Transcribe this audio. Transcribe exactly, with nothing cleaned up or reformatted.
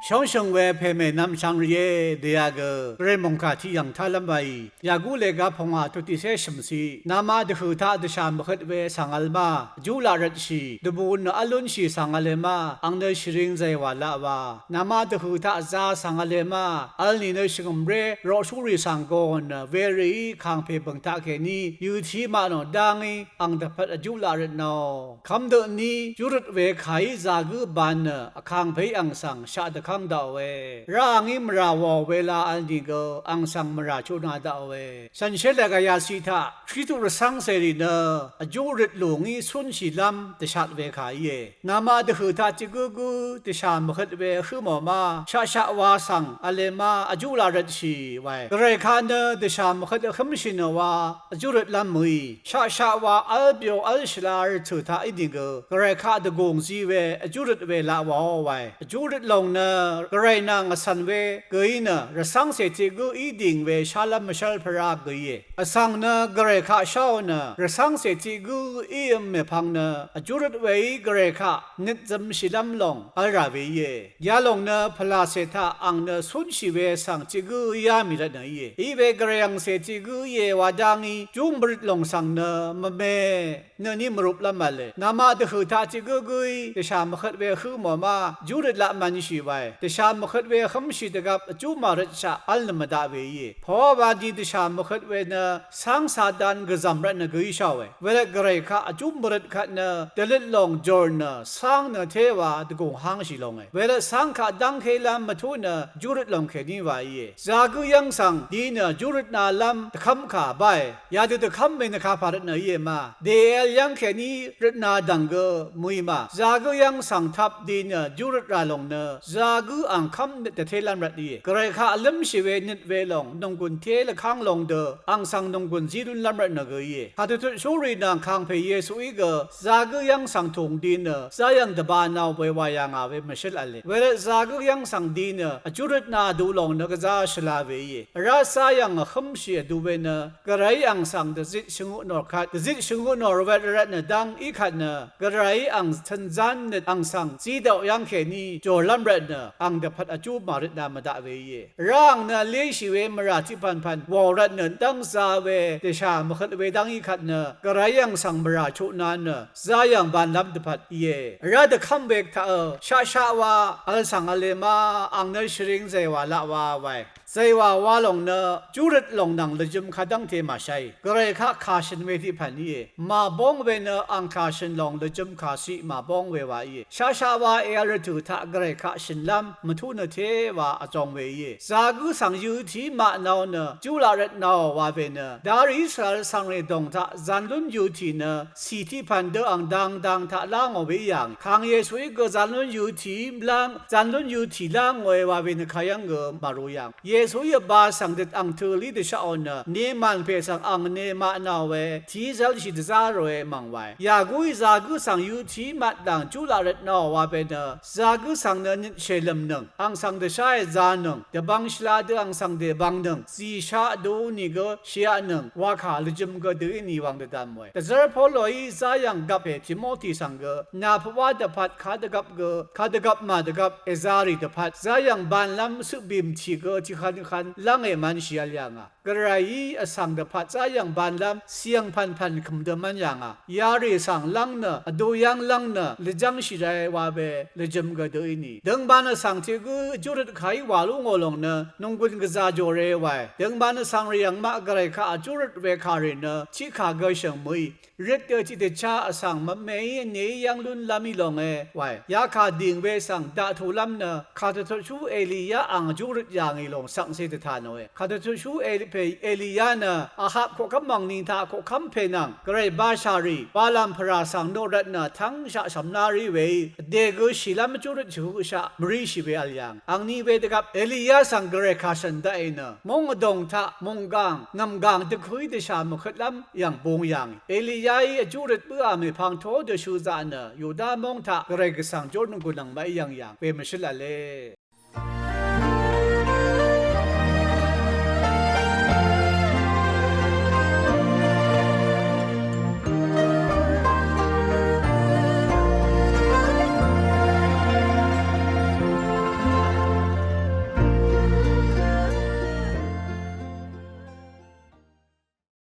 Shóngshø̀ng we pèmè nvmshvng rìé, dèyaq gø gvray mòngkà tiq yv̀ng tálv́m waì. Yàgú lèga pòngwà tutiqcé shø̀mciq, namaq dvhø̀ taq dvshà mvhøt we vsvng vl ma, vjú laq rvtshì, dvbù nø v́l lúnshì vsvng vle ma, ang nø shvring zàywà laq wa, namaq dvhø̀ taq za vsvng vle ma, vl nìnø shvngø̀mré roqshúrì svng gø nø, werìí kàngpè bø̀ng taqkèní yøtiq maq nò dá ngí, ang dvpvt vjú laq rvtnò. Kv́m dø tní júrøt we kàí zagǿ ban nø, vkàngpèí ang svng shaq dvkv́ng daqòe. Rá ngí mvrà wò wela vl nìgø, ang svng mvrà chutnā daqòe. Shànshér lèga yaciq taq, Kristu rvcv́ngcèrì nø vjú røt lù ngí cúnshìlv́m dvshat we kà íe. Namaq dvhø̀ taq tiq gǿgǿ dvshà mvhøt we vhǿ mò ma, shaqshaq wa svng vle ma, vjú laq rvtshì wae. Gvray kaq nø dvshà mvhøt vhǿmshì nø wa vjú røtlv́m mø̀í, shaqshaq wa v́l byo v́l shvla rvtø̀ taq í nìgø, gvray kaq dvgùng zi we vjú røt we laq wàó wae. Vjú røt lòng nø gvray nvng vcv̀n we gø̀í nø, rvcv́ngcè tiq gǿ í dìng we shálv́m mvshv́l pvrá gø̀íe. Vsvng nø gvray kaq sháò nø, rvcv́ngcè tiq gǿ í v̄m mèpvng nø, vjú røt weí gvray kaq nøt zømshìlv́m lòng v́l rà we íe. Yalòng nø pvlàcè taq ang nø cúnshì we svng tiq gǿ yá mì rvtnø íe. Iwe gvray angcè tiq gǿ íe wa dá ngí, júm bvrøt lòng svng nø mvme nø ní mvruplv́m v̄le. Namaq dvhø̀ taq tiq gǿgǿí dvshà mvhøt we vhǿ mò ma, júrøt laq mv̄nshì wae. Dvshà mvhøt we vhǿmshì dvgvp vjú màrøtshaq v́l nø mvdaq we íe. Pòwá wani dvshà mvhøt we nø cáng Satan gvzv̀m rvtnø gø ísháòe. Wervt gvray kaq vjú mvrøt kvt nø dvløt lòng jòr nø cáng nø téwa dvgùng hángshì longe. Wervt cáng kaq dv́ngkélv́m mvtú nø júrøt lòng kèní wa íe. Zagǿ yv́ng svng di nø júrøtnalv́m dvkv́mkà báe. Yadø dvkv́m we nø kapà rvtnø íe ma. Dèvl yv́ng kèní røtna dv̀ng gø mø̀í ma. Zagǿ yv́ng svng tvp di nø júrøt rà lòng nø, zagǿ angkv́m nøt dvtélv́m rvt íe. Gvray kaq vlǿmshì we nøt we lòng, nònggùn té lvkáng long dø, ang svng nònggùn zí lúnlv́m rvtnø gø íe. Kàdvtutshúrì nvng kàngpè Yesuí gø, zagǿ yv́ng svng tùng di nø, záyv̀ng dvbanaò we wà yà ngà we mvshǿl v̄le. Wervt zagǿ yv́ng svng di nø, vjúrøtna vdu lòng nø gvzá shvla we íe. Vrá záyv̀ng vhǿmshì vdu we nø, gvrayí ang svng dvzit shvngø nòr kvt, dvzit shvngø nòr wet rvt nø dv́ng í kvt nø, gvrayí ang cv̀nzán nøt ang svng zídvk yv́ng kèní jòrlv́m rvt nø, ang dvpvt vjú màrøtna mvdaq we íe. Vrá ang nø vléshì we mvrà tiq pv̀npv̀n wò rvt nø dv́ngza we, dvshà mvhøt we dv́ng í kvt nø, gvrayí ang svng mvrà chutna nø, záyv̀ng banlv́m dvpvt íe. Vrá dvkv́m we taq, shaqshaq wa, vl svng vle ma, ang nø shvring zèywà laq wa wae. Zèywà wa lòng nø, júrøt lòng nvng lvjø̄m kadv́ngte màshai. Gvray kaq kà shø̀n we tiq pv̀n íe. Màbóng we nø, ang kà shø̀n lòng lvjø̄m kàciq màbóng we wa íe. Shaqshaq wa èvl rvtø̀ taq gvray kaq shø̀nlv́m, mvtú nø té wa vzong we íe. Zagǿ svng yøtì maq nao nø, júlaq rvtnao wa we nø, darì Israel vsvng rì dòng taq, zan lún yøtì nø, cì tiq pv̀n dø ang dang dang taq lá ngò we í yà ngì. Kàng Yesuí gø zan lún yøtì lá, zan lún yøtì lá ngòe wa we nø kayv́ng gø màru yà ngì. Yesuí vba svng døt ang tø̄lí dvshaqò nø, nemàn pè svng ang nemaqnaò we, tìí zv́lshì dvzá ròe mv̀ng wae. Yàgúí zagǿ svng yøtì maq dv̀ng júlaq rvtnaò wa we nø, zagǿ svng nø nøt shèlø̀mnøng, ang svng dvsháe zanøng, dvbvng shvla dø ang svng dèbvngnøng, zìshaq du nìgø shìaqnøng, wakà lvjø̄m gø dø í nì wvng dvdv̀m we. Dvzv́r Poloí záyv̀ng gvpè Timoti svng gø, nà pvwá dvpvt kadvgvp gø, kadvgvp màdvgvp èzarì dvpvt, záyv̀ng banlv́m cøq bìm tì gø tiqhvn kvn lv́ng èmvnshì vl yà ngà. Gvrayí vsvng dvpvt záyv̀ng banlv́m cìyv̀ng pv̀npv̀n kø̀m dø mv́n yà ngà. Yarì svng lv́ng nø, vdu yv́ng lv́ng nø, lvjv́ngshì rae wa we, lvjø̄m gø dø í nì. Døngman vsvng tiq gǿ júrøt kàí wà lú ngò lòng nø, nònggùn gvzà jòre wae. Døngman vsvng rì yv̀ng maq gvray kaq vjúrøt we kàrì nø, tiqkà gø shø̀ng mø̀í. Røt dø tiqdvchá vsvng mvmeí vnèí yv́ng lúnlv́m í longe wae. Yakà dìng we svng daqtulv́m nø, kàdvtutshú Eliya ang júrøt yà ngì lòng svkse dvtà nòe. Kàdvtutshú Eli-, pè Eliya nø, Ahap koqkv́m angni taq koqkv́m pè nvng, gvray bashà rì, Balam pvrà svng noq rvt nø, tv́ngshaq shv̀mná rí weí, vdè gø shìlv́m júrøt shvhøqshaq, mvríshì we vl yà ngì. Angni we dvgvp, Eliya svng gvray kà shø̀n daqì nø, móng vdòng taq, mònggàng, nv̀mgàng dvkø̀í dvshà mvhøtlv́m, yv̀ng bung yà ngì. Eliyaí vjúrøt bǿà mèpvng tó dø shø zaq nø, Yuda móng taq, gvray gvsvng jórnònggùn angmaq í yv̀ng yà ngì. We mvshǿl vle.